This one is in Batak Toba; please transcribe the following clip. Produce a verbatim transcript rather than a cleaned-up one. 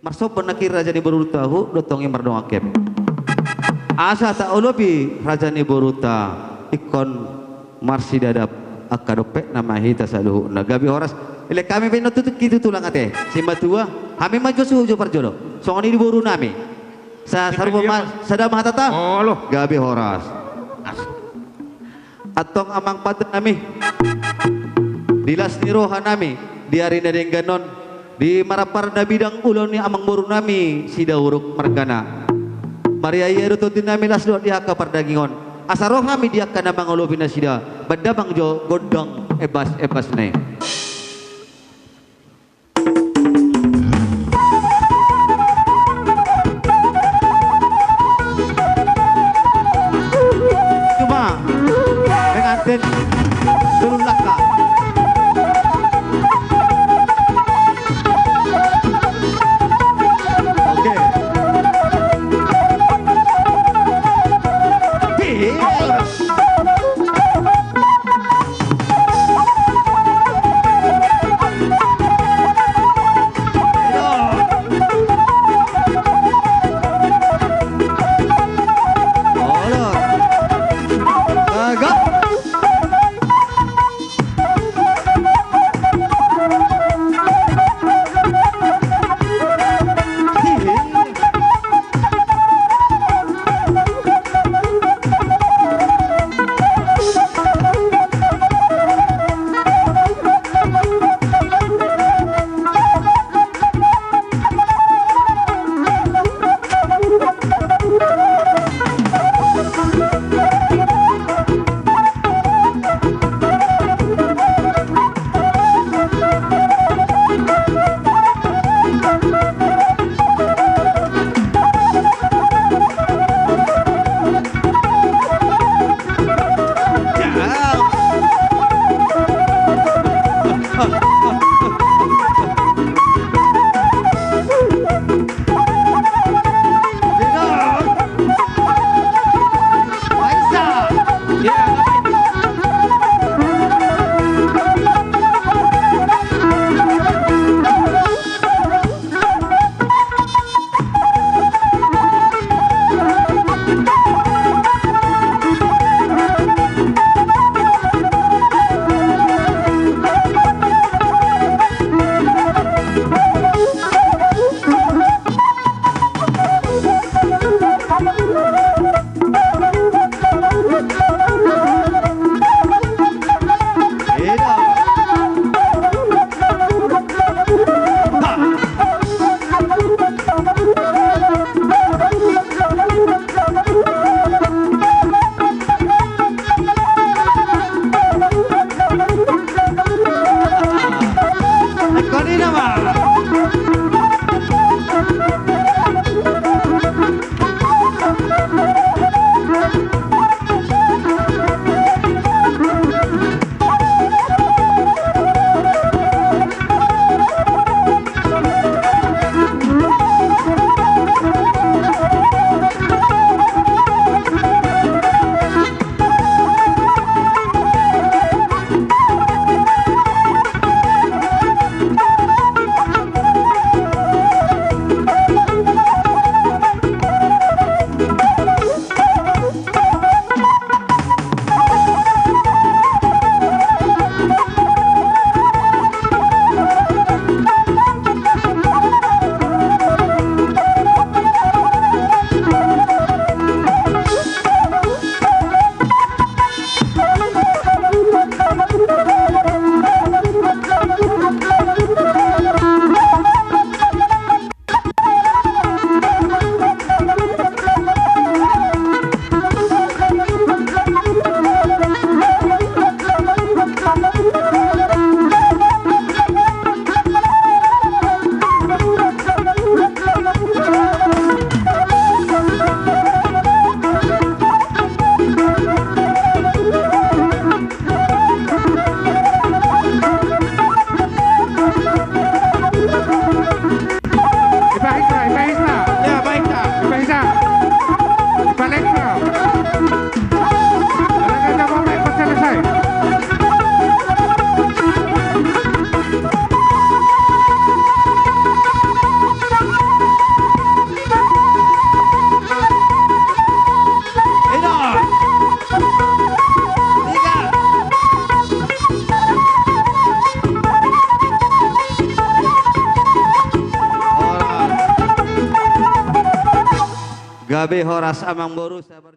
Marsombon nangkin raja ni borunta, huhut do tong i mardongan hami. Asa taolopi raja ni borunta, ingkon marsidadap angka dompetna ma hita saluhutna. Gabe horas. Elek hami pe na tutu, tutu tulang ate. Simatua, hami ma jo suhut jo parjolo. Songon i di borunami. Sa-, sarupa ma, sada ma hatanta. Olo. Gabe horas. Antong amang pandenami, di las ni rohanami, di ari na denggan on, di marampar na bidang ulaon ni amangborunami Sidauruk margana. Marria-ria do tondinami las dohot di angka pardagingon. Asa ro hami di angka na mangolopi nasida, bahen damang jo gondang embas-embasna i. Cuma pengantin turun langkah. Oke. Gabe horas amangboru, sabar